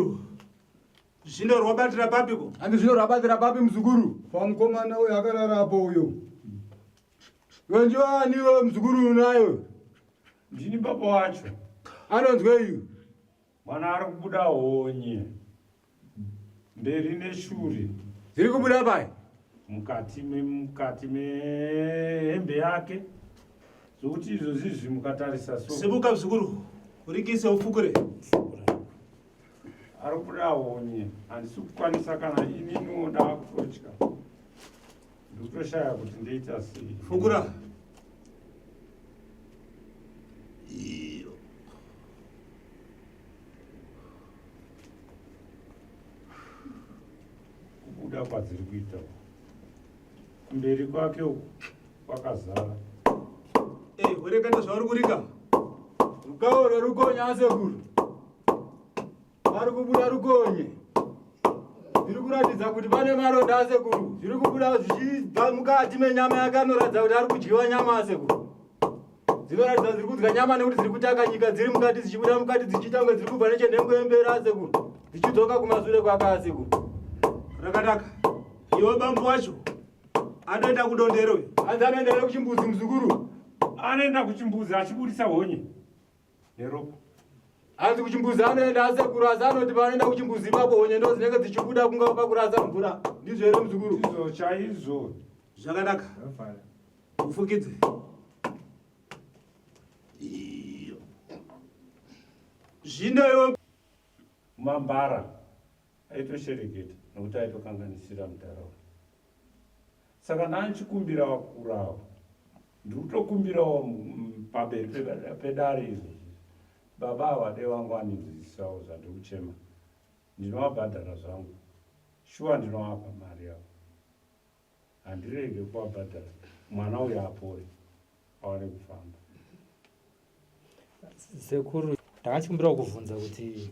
Muzukuru, zvino rwabatira papiko? Handi zvino rwabatira papi muzukuru? Pamukomana uyo akarara apo uyo. Iwe ndiwani iwe muzukuru unayo? Ndini baba wacho. Anonzwe iyo. Mwana ari kubuda honye mberi neshure. Dziri kubuda pai? Mukati mukati mehembe yake. Zvokuti izvozvi izvi mukatarisa so. Simuka mzukuru, urikise ufukure. Ari kubuda honye, handisi kukwanisa kana ininiwo ndakutotya. Ndikutoshaya kuti ndoita sei. Fukura. Kubuda kwadziri kuita kumberi kwake uku kwakazara. Eh, wereketa zvauri kurika. Rukawo rwerukonya asekuru. Vari kubuda rukonye. Zviri kuratidza kuti pane maronda asekuru. Zviri kubuda zvichibva mukati menyama yake anoratidza kuti ari kudyiwa nyama asekuru. Dzinoratidza dziri kudya nyama nekuti dziri kutaka nyika dziri mukati dzichibuda mukati dzichiita kunge dziri kubva nechenhengo yemberi asekuru. Dzichidzoka kumasure kwake asekuru. Rakanaka. Iwe bambo wacho anoenda kudondero uyu. Hanzi anoenda here kuchimbuzi muzukuru? Anoenda kuchimbuzi achibudisa honye neropa. Hanzi kuchimbuzi anoenda asekuru asi anoti paanoenda kuchimbuzi ipapo honye ndo dzinenge dzichibuda kunga pakurasa mvura. Ndizvo here muzukuru? Ndizvo chaizvo. Zvakanaka. Ufukidze. Zvino iwe Mambara aitoshereketa nokuti aitokanganisira mudhara uyu. Saka ndandichikumbira vakuru ava, ndiri kutokumbirawo pamberi pedare izvozvi. Baba ava dai vanga vandinzwisisawo zvandiri kuchema. Ndinovabhadhara zvangu, shuwa ndinovapa mari yavo. Handirege kuvabhadhara mwana uyu apore awane kufamba. Sekuru, ndakachikumbirawo kuvhunza kuti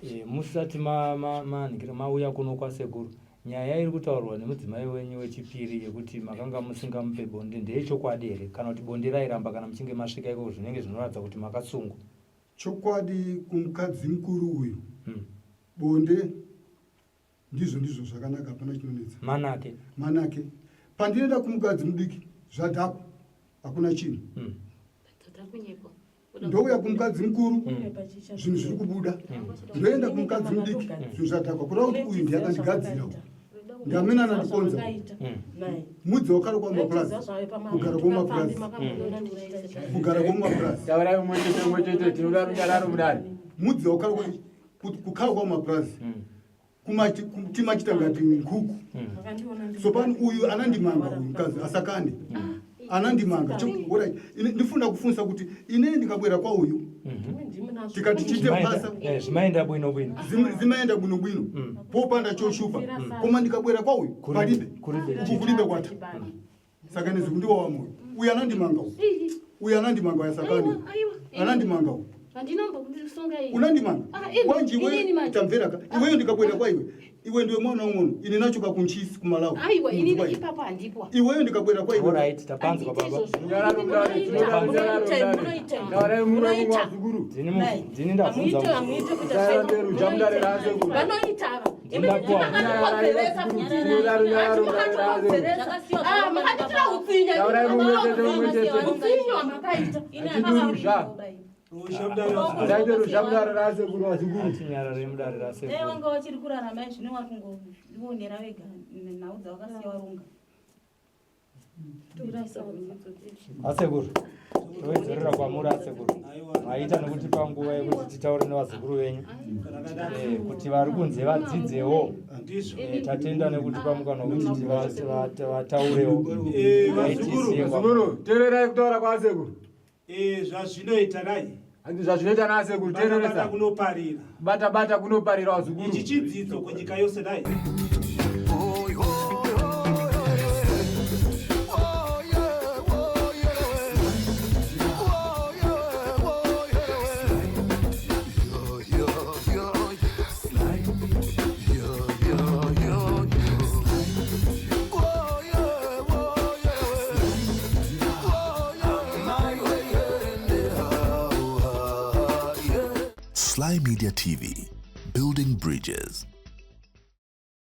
e, musati manhikira ma, ma, mauya kuno kwasekuru, nyaya iri kutaurwa nemudzimai wenyu wechipiri yekuti makanga musingamupe bonde ndeyechokwadi here kana kuti bonde rairamba kana muchinge masvika ikoko zvinenge zvinoratidza kuti makasungwa? Chokwadi kumukadzi mukuru uyu bonde ndizvo ndizvo zvakanaka hapana chinonetsa manake manake pandinoenda kumukadzi mudiki zvadhakwa hakuna chinhu ndouya kumukadzi mukuru zvinhu zviri kubuda ndoenda kumukadzi mudiki zvinhu zvadhakwa kureva kuti uyu ndiye akandigadzira ndamene anandikonza mudzi wakare kwamapurazi kugara kwomapurazi kugara kwomapurazi taurai mumwe chete mumwe chete tinoda runyararo mudare mudzi wakare kukhala kwamapurazi timachita ngati nkhuku so pano uyu anandimanga uyu mkazi asakane anandimanga alright ndifuna kufunsa kuti inini ndikabwera kwa uyu tikati chite phasa eh, zvimaenda bwino bwino zimaenda bwino bwino popanda choshupa koma ndikabwera kwa uyu palibe kulibe kwatha saka nezwi kundiwawa moyo uyu anandimanga uyu uyu anandimanga uyu asakani anandimanga uyu unandimanga ah, wanji iwe tamvera ka iweyo ndikabwera kwa iwe iwe ndiwe mwana ung'ono ine nacho kakunchisi kumalawi iweyo ndikabwera kwa iwe Alright, tapanzwa baba. Ndini ndabvunza. Wanga wachiri kurarama zvino wari kungovionera vega nhau dzawakasiya warunga. Asekuru, towedzerera kwamuri asekuru. Maita nekuti panguva yekuti titaure nevazukuru venyu eh, kuti vari kunze vadzidzewo. Eh, tatenda nekuti pamukana wekuti vataurewo. Eh, vazukuru, tererai kutaura kwasekuru. Zvazvinoita dai Hanzi zvazvinoita nasekuru tereresa kunoparira. Bata bata kunoparira vazukuru. Ichi chidzidzo kunyika yose dai. Sly Media TV. Building bridges.